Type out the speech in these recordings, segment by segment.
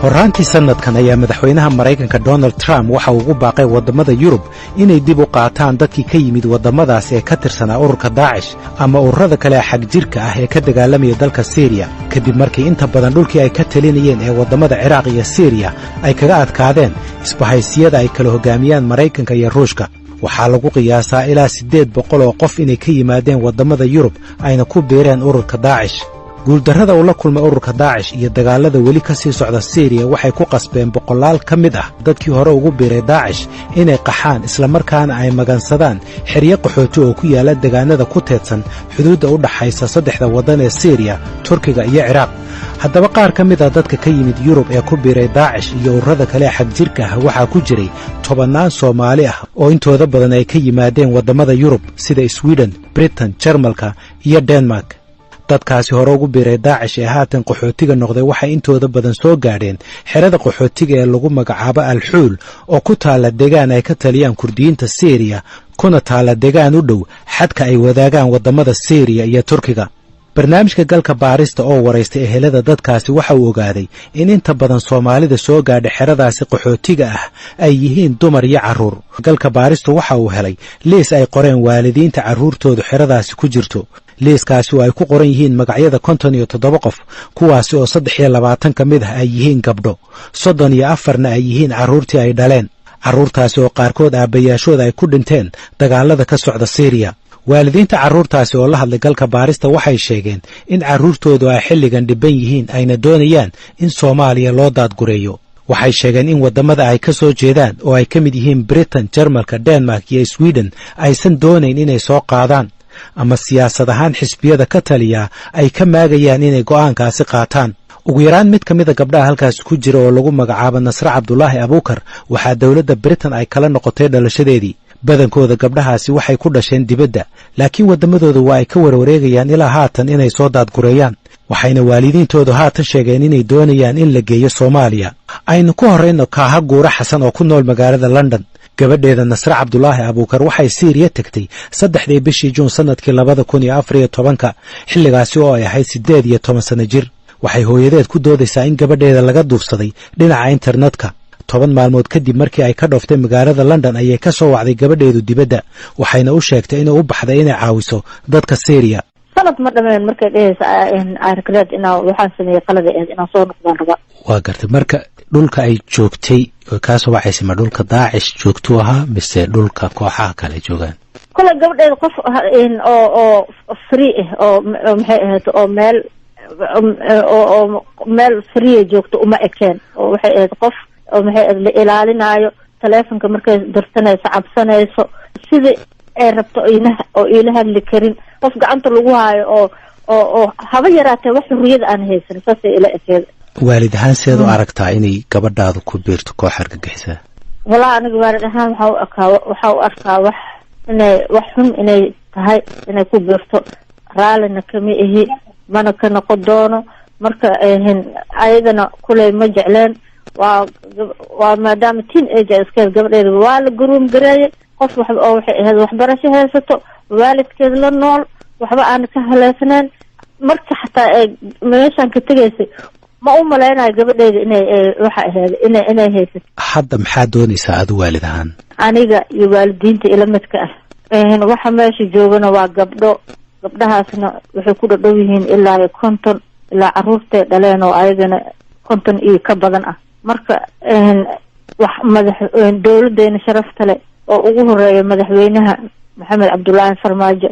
Horraantii sannadkan ayaa madaxweynaha Maraykanka Donald Trump waxa uu ugu baaqay waddamada Yurub inay dib u qaataan dadkii ka yimid waddamadaas ee ka tirsanaa ururka Daacish ama ururada kale xagjirka ah ee ka dagaalamaya dalka Siiriya, kadib markii inta badan dhulkii ay ka talinayeen ee waddamada Ciraaq iyo Siiriya ay kaga adkaadeen isbahaysiyada ay kala hoggaamiyaan Maraykanka iyo Ruushka. Waxaa lagu qiyaasaa ilaa 800 oo qof inay ka yimaadeen waddamada Yurub, ayna ku biireen ururka Daacish. Guuldarrada uu la kulmay ururka Daacish iyo dagaallada weli ka sii socda Siiriya waxay ku qasbeen boqolaal ka mid ah dadkii hore ugu biiray Daacish inay qaxaan, islamarkaana ay magansadaan xeryo qaxooti oo ku yaalla degaanada ku teedsan xuduudda u dhaxaysa saddexda waddan ee Siiriya, Turkiga iyo Ciraaq. Haddaba, qaar ka mid ah dadka ka yimid Yurub ee ku biiray Daacish iyo ururada kale ee xagjirka ah waxaa ku jiray tobannaan Soomaali ah oo intooda badan ay ka yimaadeen waddamada Yurub sida Swiden, Britain, Jarmalka iyo Denmark. Dadkaasi hore ugu biiray Daacish ee haatan qaxootiga noqday waxay intooda badan soo gaadheen xerada qaxootiga ee lagu magacaabo Alxuul, oo ku taalla degaan ay ka taliyaan Kurdiyiinta Siiriya, kuna taalla degaan u dhow xadka ay wadaagaan waddamada Siiriya iyo Turkiga. Barnaamijka Galka Baarista oo waraystay ehelada dadkaasi waxa uu ogaaday in inta badan Soomaalida soo gaadha xeradaasi qaxootiga ah ay yihiin dumar iyo carruur. Galka Baaristu waxa uu helay liis ay qoreen waalidiinta carruurtoodu xeradaasi ku jirto, liiskaasi oo ay ku qoran yihiin magacyada 57 qof, kuwaasi oo 23 ka mid ah ay yihiin gabdho, 34na ay yihiin carruurtii ay dhaleen, carruurtaasi oo qaarkood aabbayaashooda ay ku dhinteen dagaalada ka socda Siiriya. Waalidiinta carruurtaasi oo la hadlay Galka Baarista waxay sheegeen in carruurtoodu ay xilligan dhibban yihiin, ayna doonayaan in Soomaaliya loo daadgureeyo. Waxay sheegeen in waddamada ay ka soo jeedaan, oo ay ka mid yihiin Britain, Jarmalka, Denmark iyo Sweden, aysan doonayn inay soo qaadaan, ama siyaasad ahaan xisbiyada ka taliyaa ay ka maagayaan inay go'aankaasi qaataan. Ugu yaraan mid ka mida gabdhaha halkaasi ku jira oo lagu magacaabo Nasre Cabdulaahi Abuukar waxaa dowladda Britain ay kala noqotay dhalashadeedii. Badankooda gabdhahaasi waxay ku dhasheen dibadda, laakiin waddamadooda waa ay ka warwareegayaan ilaa haatan inay soo daadgureeyaan, waxayna waalidiintoodu haatan sheegeen inay doonayaan in la geeyo Soomaaliya. Aynu ku horrayno Kaaha Guura Xasan oo ku nool magaalada London. Gabadheeda Nasre Cabdulaahi Abuukar waxay Siiriya tegtay 3dii bishii Juun sannadkii 2014-ka, xilligaasi oo ay ahayd 18 sano jir. Waxay hooyadeed ku doodaysaa in gabadheeda laga duufsaday dhinaca internetka. 10 maalmood kadib markii ay ka dhooftay magaalada London ayay ka soo wacday gabadheedu dibadda, waxayna u sheegtay inay u baxday inay caawiso dadka Syriya. Sanad ma dhameen markay dhehaysa regret inaa waxaan sameeyey qalada aheed, inaan soo noqdaan raba. Waa gartay. Marka dhulka ay joogtay oo kaa soo wacaysay, ma dhulka Daacish joogtuu ahaa mise dhulka kooxaha kale joogaan? Kole gabadheeda qof oo free ah oo maxay ahayd oo meel free joogto uma ekeen, oo waxay ahayd qof oo maxay ahayd la ilaalinaayo, taleefonka markay dirsanayso cabsanayso, sidii ay rabto ina oo iila hadli karin, qof gacanta lagu haayo oo haba yaraatee wax xurriyada aan haysan, saasay ila ekeed. Waalid ahaan, sideed u aragtaa inay gabadhaadu ku biirto koox argagixisa? Wallahi, aniga waalid ahaan waxaa u arkaa wax inay wax xun inay tahay inay ku biirto. Raallina kama ihi, mana ka noqon doono. Marka ayadana kuley ma jecleen, waa maadaama teen age iska gabadheeda waa la groom gareeyay, qof wax oo waxay ahayd waxbarasho haysato, waalidkeed la nool, waxba aan ka haleysnayn. Marka xataa ay meeshaan ka tegaysay, ma u malaynayo gabadheeda inay waxa ahayd inay haysato. Hadda maxaa doonaysaa adu waalid ahaan? Aniga iyo waalidiinta ila midka ah waxa meesha joogana waa gabdho. Gabdhahaasna waxay ku dhadhow yihiin ilaa 50, ilaa caruurtay dhaleen oo ayagana 50 iyo ka badan ah. Marka wax madax dowladeena sharafta leh oo ugu horeeya madaxweynaha Maxamed Cabdullaahi Farmaajo,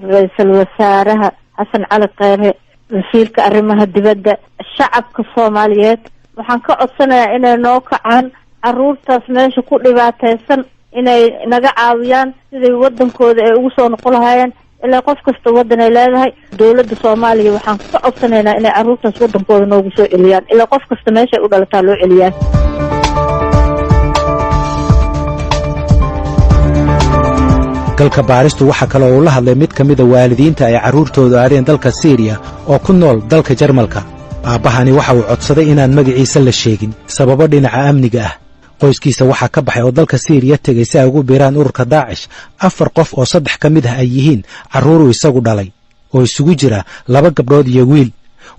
ra-iisul wasaaraha Xasan Cali Kheyre, wasiirka arrimaha dibadda, shacabka Soomaaliyeed, waxaan ka codsanayaa inay noo kacaan, caruurtaas meesha ku dhibaataysan inay naga caawiyaan siday wadankooda ay ugu soo noqon lahaayeen. Ilaa qof kasta waddan ay leedahay. Dowladda Soomaaliya waxaan ka codsanaynaa inay caruurtaas wadankooda noogu soo celiyaan, ilaa qof kasta meeshay u dhalataa loo celiyaa. Galka Baaristu waxaa kale oo uu la hadlay mid ka mida waalidiinta ay carruurtoodu aadeen dalka Siiriya oo ku nool dalka Jarmalka. Aabbahani waxa uu codsaday inaan magaciisa la sheegin sababo dhinaca amniga ah. Qoyskiisa waxaa ka baxay oo dalka Siiriya tegey si ay ugu biiraan ururka Daacish afar qof, oo saddex ka mid ah ay yihiin carruuruu isagu dhalay, oo isugu jira laba gabdhood iyo wiil.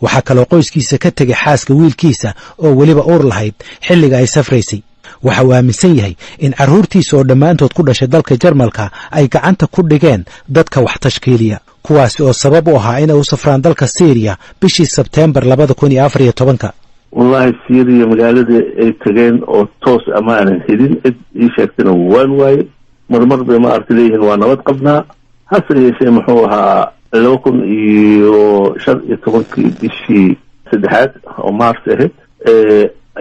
Waxaa kaloo qoyskiisa ka tegay xaaska wiilkiisa oo weliba uur lahayd xilliga ay safraysay. Waxa uu aaminsan yahay in carruurtiisa oo dhammaantood ku dhashay dalka Jarmalka ay gacanta ku dhigeen dadka wax tashkiiliya, kuwaasi oo sabab u ahaa inay u safraan dalka Syriya bishii Sebteembar 2014-ka. Wallaahi, Syria magaaladii ay tageen oo toos ama aanan helin, cid ii sheegtana waan waaye. Marmar bay ma aragta leeyihiin waa nabad qabnaa. Hase yeeshee, muxuu ahaa, 2015-kii bishii saddexaad oo Mars ahayd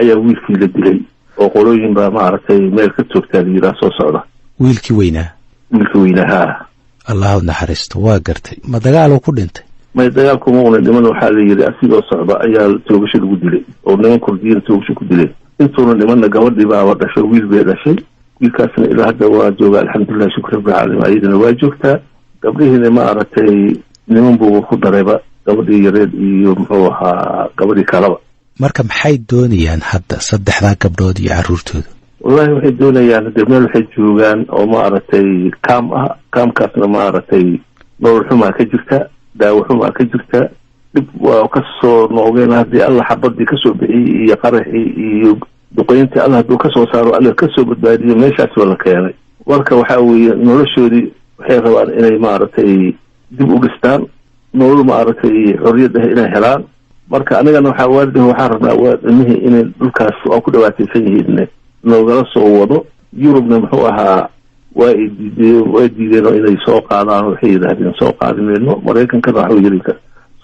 ayaa wiilkii la dilay oo qolooyin baa maaragtay meel ka toogtaa la yiraa soo socda. Wiilkii weynaa? Wiilkii weynaa, haa. Allahu naxariisto. Waa gartay. Ma dagaaluu ku dhintay? May, dagaalkuma una dhiman. Waxaa la yidhi asigoo socda ayaa toogasho lagu dilay oo niman Kurdiyiin toogasho ku dilay. Intuuna dhimanna gabadhii baaba dhasho, wiil bay dhashay. Wiilkaasna ilaa hadda waa jooga, alxamdulilah, shukr rabbilcaalamiin, ayadana waa joogtaa. Gabdhihiina ma aragtay niman buuba ku darayba, gabadhii yareed iyo muxuu ahaa gabadhii kalaba. Marka maxay doonayaan hadda saddexdaa gabdhood iyo carruurtooda? Wallahi, waxay doonayaan hadee meel waxay joogaan oo ma aragtay camp ah. Camp-kaasna ma aragtay nolol xumaa ka jirta, daawo xumaa ka jirta, dhib waa kasoo noogeen. Haddii Alla xabadii kasoo bixiyey iyo qaraxii iyo duqeyntii, Alla hadduu kasoo saaro, Alla kasoo badbaadiyo, meeshaas waa la keenay. Marka waxaa weeye noloshoodii waxay rabaan inay maaragtay dib u dhistaan, nolol maaragtay xorriyad ah inay helaan. Marka anigana waxaa waalidih waxaan rabnaa waa ilmihii inay dhulkaas waa ku dhibaataysan yihiin noogala soo wado. Yurubna muxuu ahaa waa ay diideen, way diideen oo inay soo qaadaan. Waxay yidhaahdeen soo qaadi mayno. Maraykankana waxa yiri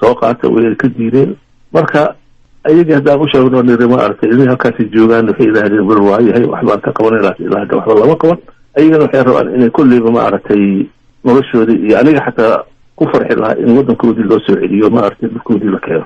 soo qaata, way ka diideen. Marka ayagii haddaan u sheegno, niri ma aragtay ilmihii halkaasi joogaan, waxay yidhaahdeen bal waayahay, waxbaan ka qabanay, laakiin ilaa hadda waxba lama qaban. Ayagana waxay rabaan inay kolleyba ma aragtay noloshoodii iyo aniga xataa ku farxi lahaa in waddankoodii loo soo celiyo, ma aragtay dhulkoodii la keeno.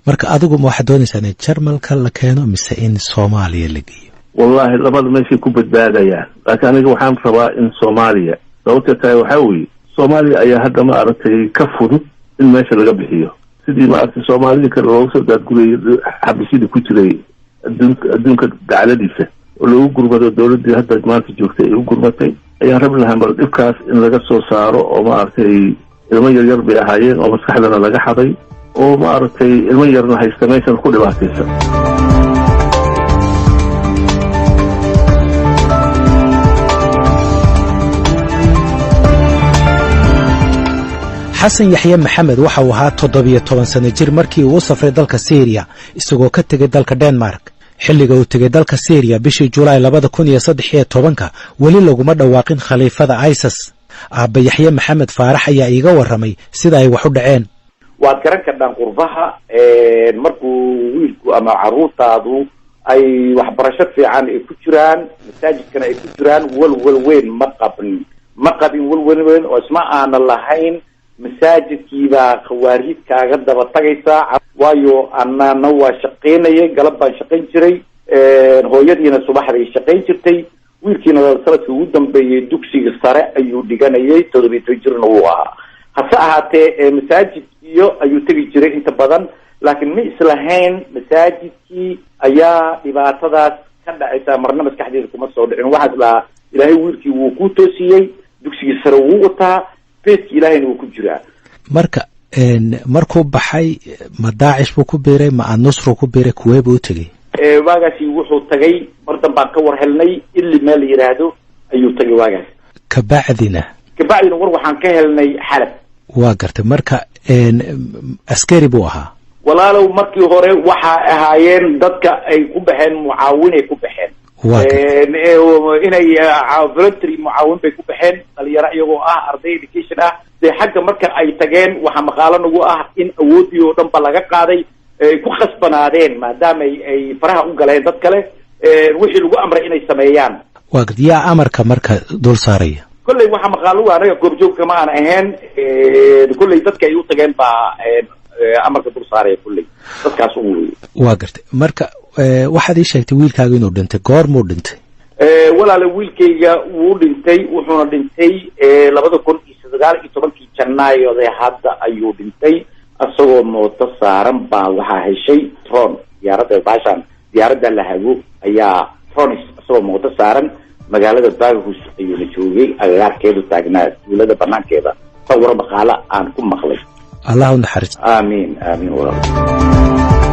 Marka adigu ma waxaad doonaysaa in Jarmalka la keeno mise in Soomaaliya la geeyo? Wallaahi, labada meeshay ku badbaadayaan, laakiin aniga waxaan rabaa in Soomaaliya. Sababtay tahay waxaa weeye Soomaaliya ayaa hadda ma aragtay ka fudud in meesha laga bixiyo, sidii ma aragtay Soomaalidii kale looga soo daadgurayay xabisyadii ku jiray adduunka gacaladiisa oo loogu gurmado. Dowladdii hadda maanta joogtay ay u gurmatay ayaan rabi lahaa bal dhibkaas in laga soo saaro oo ma aragtay ilmo yaryar bay ahaayeen oo maskaxdana laga xaday oo ma aragtay ilmo yarna haysta, meeshan ku dhibaataysan. Xasan Yaxye Maxamed waxa uu ahaa 17 sano jir markii uu u safray dalka Siiriya isagoo ka tegey dalka Denmark. Xilliga uu tegey dalka Siiriya bishii Julaay 2013-ka weli laguma dhawaaqin khaliifada ISIS. Aabba Yaxye Maxamed Faarax ayaa iiga warramay sida ay wax u dhaceen. Waad garan kardhaan qurbaha markuu wiilku ama carruurtaadu ay waxbarasho fiican ay ku jiraan, masaajidkana ay ku jiraan, walwal weyn ma qabin, ma qabin walwal weyn oo isma aana lahayn masaajidkiibaa khawaariid kaaga daba tagaysaa, waayo anana waa shaqaynayay, galab baan shaqayn jiray, hooyadiina subaxday shaqayn jirtay. Wiilkiina sanadkii ugu dambeeyey dugsiga sare ayuu dhiganayay, 17 jirna wuu ahaa. Hase ahaatee masaajid iyo ayuu tegi jiray inta badan, laakiin ma islahayn masaajidkii ayaa dhibaatadaas ka dhacaysa. Marna maskaxdeeda kuma soo dhicin. Waxaa islahaa Ilaahay wiilkii wuu ku toosiyey, dugsigii sare wuu wataa, beedki Ilaahayna wuu ku jiraa. Marka markuu baxay, ma Daacish buu ku biiray, ma Anusru ku biiray, kuwee buu u tegey? Waagaasi wuxuu tagay, mar danbaan ka war helnay, ili meel la yidhaahdo ayuu tagay waagaas. Kabacdina? Kabacdina war waxaan ka helnay Xalab. Waa gartay. Marka askari buu ahaa? Walaalow, markii hore waxa ahaayeen dadka ay ku baxeen mucaawinay ku baxeen, inay voluntary mucaawin bay ku baxeen, dhalinyaro iyagoo ah, arday education ah. Dee xagga marka ay tageen waxaa maqaalo nagu ah in awooddii oo dhan ba laga qaaday, ay ku khasbanaadeen maadaama ay faraha u galeen dad kale, wixii lagu amray inay sameeyaan. Waa gartay. Yaa amarka marka dul saaraya? Kolley waxaa maqaalo anaga goobjoogka ma aan ahayn. Kolley dadka ay u tageen baa amarka dul saaraya, kolley dadkaas ugu wey. Waa gartay. Marka waxaad ii sheegtay wiilkaaga inuu dhintay. Goormuu dhintay? Walaale, wiilkayga wuu dhintay, wuxuuna dhintay 2019-kii Janaayode hadda ayuu dhintay. Isagoo mooto saaran baa waxaa heshay drone, diyaaradda baashaan diyaaradda la hago ayaa drones. Isagoo mooto saaran magaalada Baghuz ayuuna joogay, agagaarkeedu taagnaa, tuulada banaankeeda, sawiro maqaalo aan ku maqlay. Allah u naxariisto. Aamiin, aamiin walaal.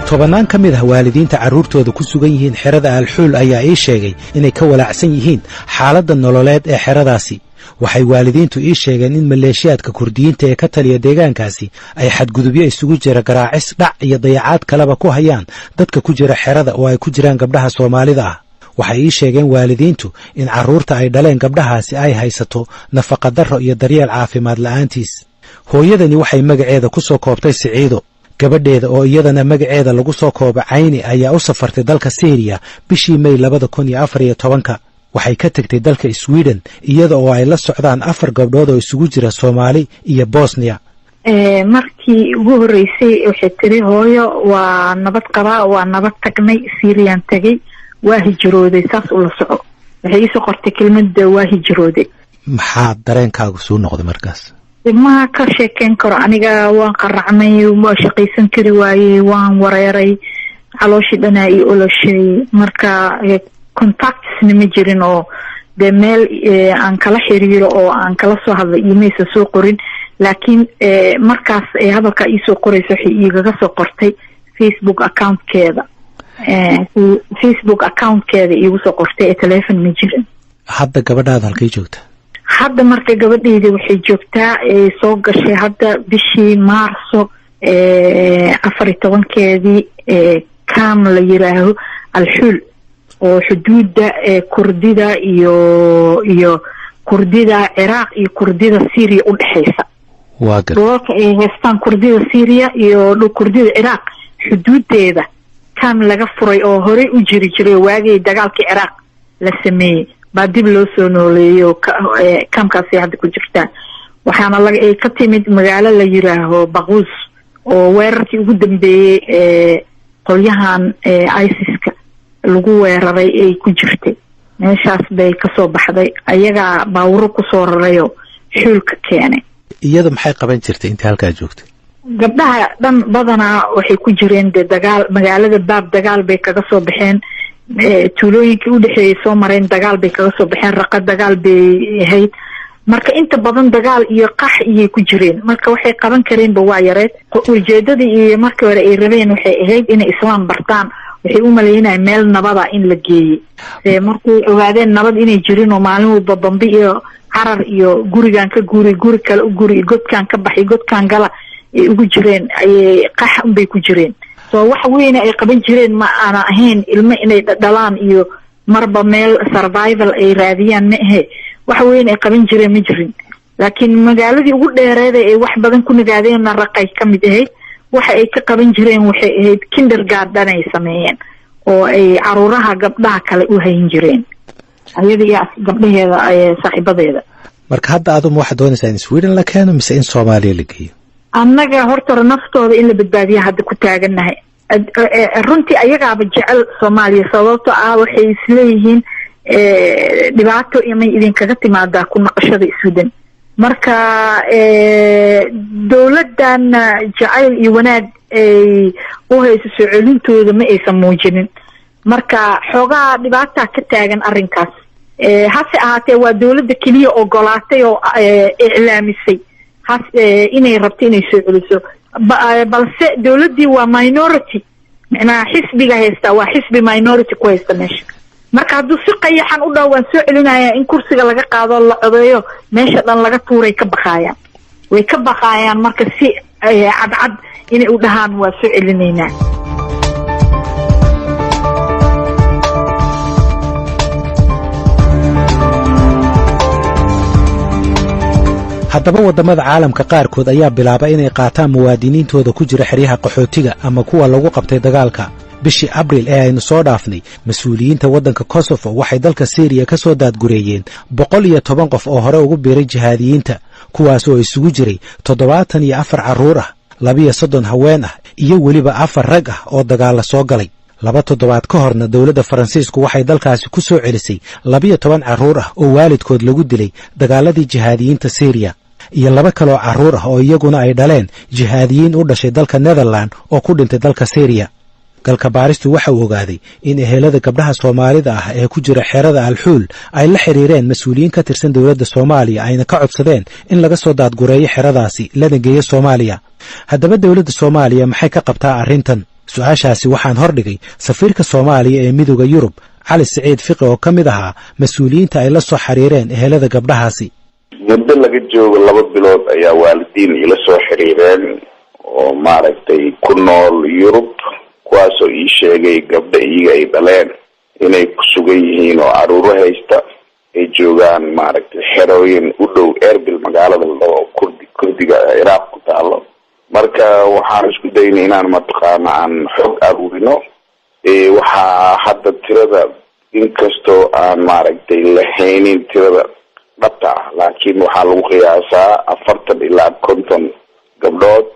Tobannaan ka mid ah waalidiinta carruurtooda ku sugan yihiin xerada Alxuul ayaa ii sheegay inay ka walaacsan yihiin xaaladda nololeed ee xeradaasi. Waxay waalidiintu ii sheegeen in maleeshiyaadka Kurdiyiinta ee ka taliya deegaankaasi ay xadgudubyo isugu jira garaacis, dhac iyo dayacaad kaleba ku hayaan dadka ku jira xerada, oo ay ku jiraan gabdhaha Soomaalida ah. Waxay ii sheegeen waalidiintu in carruurta ay dhaleen gabdhahaasi ay haysato nafaqadarro iyo daryeel caafimaad la'aantiis. Hooyadani waxay magaceeda ku soo koobtay Siciido. Gabadheeda oo iyadana magaceeda lagu soo koobo Cayni ayaa u safartay dalka Syriya bishii May 2014-ka. Waxay ka tegtay dalka Sweden iyada oo ay la socdaan afar gabdhood oo isugu jira Soomaali iyo Bosniya. Markii ugu horreysay waxay tiri, "Hooyo, waa nabad qabaa, waa nabad tagnay, Syriyan tegay, waa hijrooday, saas ula soco." Waxay iisoo qortay kelmadda "waa hijrooday". Maxaa dareenkaagu suu noqday markaas? Ma ka sheekeyn karo aniga. Waan qaracmay, waa shaqaysan kari waayey, waan wareeray, calooshii dhanaa io oloshay. Marka contactsna ma jirin oo dee meel aan kala xiriiro oo aan kala soo hadlay imaysa soo qorin. Laakiin markaas ay hadalkaa iisoo qoraysa, waxay igaga soo qortay Facebook accountkeeda. Facebook accountkeeda iigu soo qortay ee telefon ma jirin. Hadda gabadhaada halkay joogta? Hadda marka gabadheyda waxay joogtaa, soo gashay hadda bishii Maarso 14-keedii camp la yiraaho Alxuul oo xuduudda Kurdida iyo Kurdida Ciraaq iyo Kurdida Syria u dhexeysa. Waa gar Dhulalka ay haystaan Kurdida Syria iyo Kurdida Ciraaq xuduudeeda camp laga furay oo horey u jiri jiray waagii dagaalkii Ciraaq la sameeyey baa dib loo soo nooleeyey, oo campkaasay hadda ku jirtaa. Waxaana laga ay ka timid magaalo la yiraaho Baquus oo weerarkii ugu dambeeyey ee qolyahan ISIS-ka lagu weeraray ay ku jirtay. Meeshaas bay kasoo baxday, ayagaa baawuro kusoo rarayoo Xuulka keenay. Iyadu maxay qaban jirtay intii halkaa joogtay? Gabdhaha dhan badanaa waxay ku jireen dee dagaal. Magaalada Baab dagaal bay kaga soo baxeen, tuulooyinkii udhexeeyay soo mareen, dagaal bay kaga soo baxeen, Raqa dagaal bay ahayd. Marka inta badan dagaal iyo qax iyay ku jireen. Marka waxay qaban kareenba waa yareed. Ujeedadii iyo markii hore ay rabeen waxay ahayd inay Islaam bartaan. Waxay u malaynayeen meel nabada in la geeyey. Markay ogaadeen nabad inay jirin oo maalin walba bambi iyo carar iyo gurigan ka guri, guri kale u guri, godkaan ka baxay, godkaan gala ay ugu jireen, ayay qax unbay ku jireen. So wax weyne ay qaban jireen ma aana ahayn ilmo inay dhalaan iyo marba meel survival ay raadiyaan ma ahe. Wax weyn ay qaban jireen ma jirin. Laakiin magaaladii ugu dheereeda ay wax badan ku nagaadeenna Raqay ka mid ahayd. Waxa ay ka qaban jireen waxay ahayd kindergarten ay sameeyeen oo ay caruuraha gabdhaha kale u hayn jireen, ayada iyo gabdhaheeda, saaxiibadeeda. Marka hadda aduma waxaad doonaysaa in Sweden la keeno mise in Soomaaliya la geeyo? Annaga horta hore naftooda in la badbaadiya hadda ku taagannahay. Runtii ayagaaba jecel Soomaaliya, sababto ah waxay isleeyihiin dhibaato imay idinkaga timaadaa ku naqashada Sweden. Marka dowladana jacayl iyo wanaag ay u hayso soo celintooda ma aysan muujinin. Marka xoogaa dhibaataa ka taagan arrinkaas. Hase ahaatee, waa dowladda keliya ogolaatay oo iclaamisay has inay rabto inay soo celiso. Balse dowladdii waa minority, micnaha xisbiga haysta waa xisbi minority ku haysta meesha. Marka hadduu si qayaxan u dhaho "waan soo celinaya", in kursiga laga qaado, la codeeyo, meesha dhan laga tuuray ka baqaayaan, way ka baqaayaan. Marka si cadcad inay u dhahaan "waa soo celinaynaa". Haddaba waddamada caalamka qaarkood ayaa bilaaba inay qaataan muwaadiniintooda ku jira xeryaha qaxootiga ama kuwa lagu qabtay dagaalka. Bishii Abril ee aynu soo dhaafnay, mas-uuliyiinta waddanka Kosofo waxay dalka Syriya ka soo daadgureeyeen 110 qof oo hore ugu biiray jihaadiyiinta, kuwaas oo isugu jiray 74 carruur ah, 32 haween ah iyo weliba afar rag ah oo dagaalla soo galay. 2 toddobaad ka horna dowladda Faransiisku waxay dalkaasi ku soo celisay 12 carruur ah oo waalidkood lagu dilay dagaaladii jihaadiyiinta Syriya, iyo laba kaloo carruur ah oo iyaguna ay dhaleen jihaadiyiin u dhashay dalka Netherland oo ku dhintay dalka Syriya. Galka Baaristu waxa uu ogaaday in ehelada gabdhaha Soomaalida ah ee ku jira xerada Alxuul ay la xiriireen mas-uuliyiin ka tirsan dowladda Soomaaliya, ayna ka codsadeen in laga soo daadgureeyo xeradaasi lana geeyo Soomaaliya. Haddaba, dowladda Soomaaliya maxay ka qabtaa arrintan? Su-aashaasi waxaan hordhigay safiirka Soomaaliya ee Midowga Yurub, Cali Siciid Fiqi, oo ka mid ahaa mas-uuliyiinta ay la soo xiriireen ehelada gabdhahaasi. Muddo laga joogo 2 bilood ayaa waalidiin ila soo xiriireen oo maaragtay ku nool Yurub, kuwaasoo ii sheegay gabdho iyaga ay dhaleen inay ku sugan yihiin oo caruuro haysta, ay joogaan maaragtay xerooyin u dhow Erbil, magaalada la dhaho Kurdi, Kurdiga Ciraaq ku taalo. Marka waxaan isku daynay inaan mataqaana aan xog aruurino. Waxaa hadda tirada, inkastoo aan maaragtay lahaynin tirada dhabta ah, laakiin waxaa lagu qiyaasaa 40 ilaa 50 gabdhood.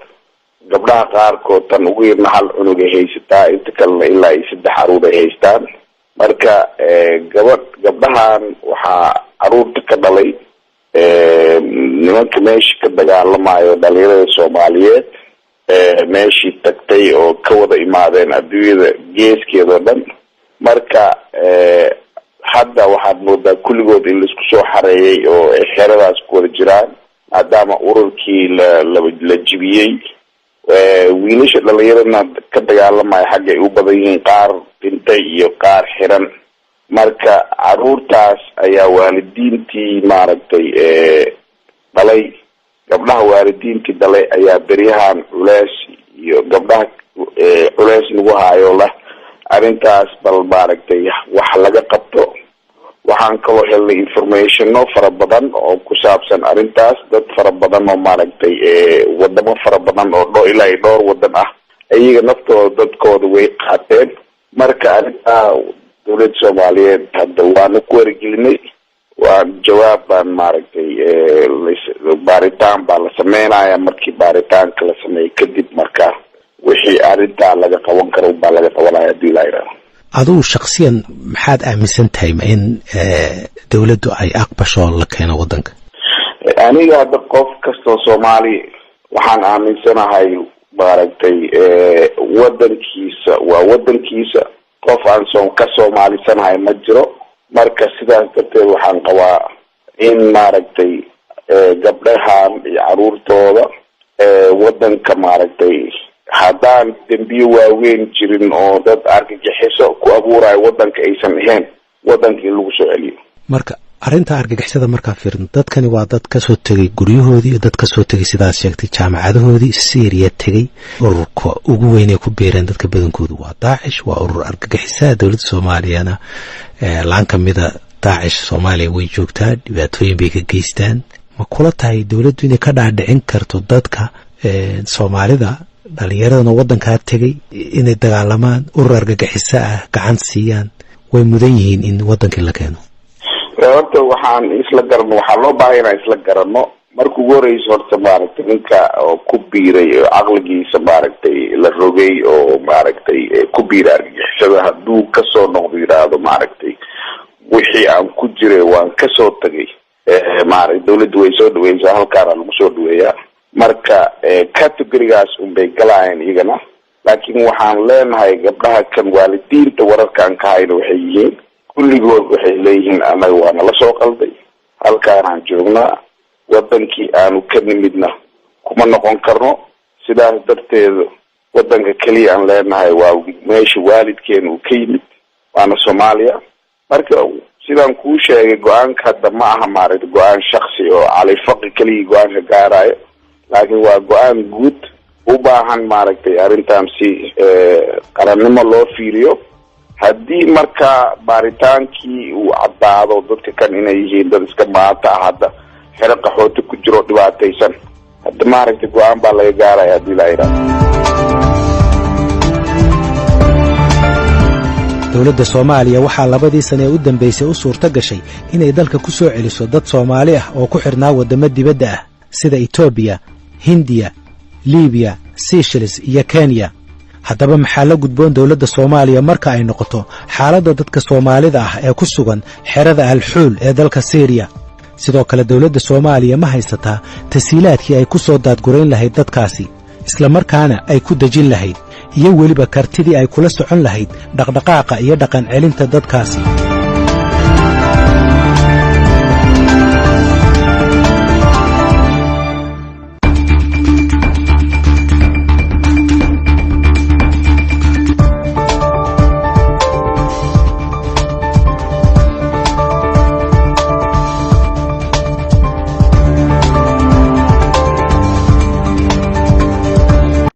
Gabdhaha qaarkood, tan ugu yarna hal cunug ay haysataa, inta kalena ilaa iyo saddex caruur ay haystaan. Marka gabadh gabdhahan waxaa caruurta ka dhalay nimanka meesha ka dagaalamayo, dhalinyarada Soomaaliyeed meeshii tagtay oo ka wada imaadeen adduunyada geeskeeda oo dhan. Marka hadda waxaad moodaa kulligood in laisku soo xareeyay oo ay xeradaas ku wada jiraan, maadaama ururkii la jibiyey. Wiilasha dhalinyaradna ka dagaalamaya xagga ay u badan yihiin, qaar dhintay iyo qaar xiran. Marka caruurtaas ayaa waalidiintii maaragtay dhalay, gabdhaha waalidiintii dhalay ayaa beryahan culeys iyo gabdhaha culeys nagu haayo lah arrintaas bal maaragtay wax laga qabto. Waxaan kaloo helnay informationo fara badan oo ku saabsan arrintaas. Dad fara badan oo maaragtay wadamo fara badan oo ilaa iyo dhowr wadan ah, iyaga naftooda dadkooda way qaateen. Marka arrintaa dowladda Soomaaliyeed hadda waanu ku wargelinay, waa jawaab baan maaragtay, baaritaan baa la sameynaya. Markii baaritaanka la sameeyo kadib, marka wixii arrintaa laga qaban karo baa laga qabanaya, hadii la yidhahdo. Adugu shaksiyan maxaad aaminsan tahay, ma in dowladdu ay aqbasho la keeno waddanka? Aniga hadda qof kastoo Soomaali waxaan aaminsanahay maaragtay waddankiisa waa waddankiisa. Qof aan soo ka soomaalisanahay ma jiro. Marka sidaas darteed waxaan qabaa in maaragtay gabdhahan iyo caruurtooda waddanka maaragtay, haddaan dembiyo waaweyn jirin oo dad argagixiso ku abuurayo waddanka aysan ahayn, waddanka in lagu soo celiyo. Marka arrinta argagixisada markaa fiirno, dadkani waa dad kasoo tegay guryahoodii iyo dad kasoo tegay, sidaad sheegtay, jaamacadahoodii, Syriya tegey. Ururka ugu weynay ku biireen dadka badankoodu waa Daacish, waa urur argagixisaa. Dowladda Soomaaliyana laan kamida Daacish Soomaaliya way joogtaa, dhibaatooyin bay ka geystaan. Ma kula tahay dowladdu inay ka dhaadhicin karto dadka Soomaalida, dhalinyaradana waddankaa tegay inay dagaalamaan, urur argagixiso ah gacan siiyaan, way mudan yihiin in waddankii la keeno? Horta waxaan isla garano, waxaa loo baahay inaan isla garano marka ugu horeysa horta maaragtay ninka oo ku biiray oo caqligiisa maaragtay la rogay oo maaragtay ku biiray argagixisada, hadduu kasoo noqdo, yidhaahdo maaragtay wixii aan ku jiray waan kasoo tagay, maaragtay dawladdu way soo dhaweysaa, halkaana lagu soo dhaweeyaa. Marka categorygaas unbay galaayeen iyagana. Laakiin waxaan leenahay gabdhaha kan waalidiinta wararkaan ka hayno waxay yihiin, kulligood waxay leeyihiin annaga waa nala soo qalday, halkaanaan joognaa, waddankii aanu ka nimidna kuma noqon karno. Sidaas darteed waddanka keliya aan leenahay waa meesha waalidkeena uu ka yimid, waana Soomaaliya. Marka sidaan kuu sheegay, go-aanka hadda ma aha maaragtay go-aan shaksi oo Cali Faqi keligii go-aanka gaarayo, laakiin waa go-aan guud u baahan maaragtay arrintan si qarannimo loo fiiriyo. Haddii marka baaritaankii uu caddaado dadka kan inay yihiin dad iska maata ah, hadda xero qaxooti ku jiro, dhibaataysan, hadda maaragtay go-aan baa laga gaaraya, haddii laa yidhahdo. Dowladda Soomaaliya waxaa labadii sane ee u dambaysay u suurto gashay inay dalka ku soo celiso dad Soomaali ah oo ku xidhnaa waddamo dibadda ah sida Itoobiya, Hindiya, Liibiya, Seychelles iyo Kenya. Haddaba, maxaa la gudboon dowladda Soomaaliya marka ay noqoto xaaladda dadka Soomaalida ah ee ku sugan xerada Alxuul ee dalka Siiriya? Sidoo kale, dowladda Soomaaliya ma haysataa tasiilaadkii ay ku soo daadgurayn lahayd dadkaasi, isla markaana ay ku dejin lahayd? Iyo weliba kartidii ay kula socon lahayd dhaqdhaqaaqa iyo dhaqan celinta dadkaasi.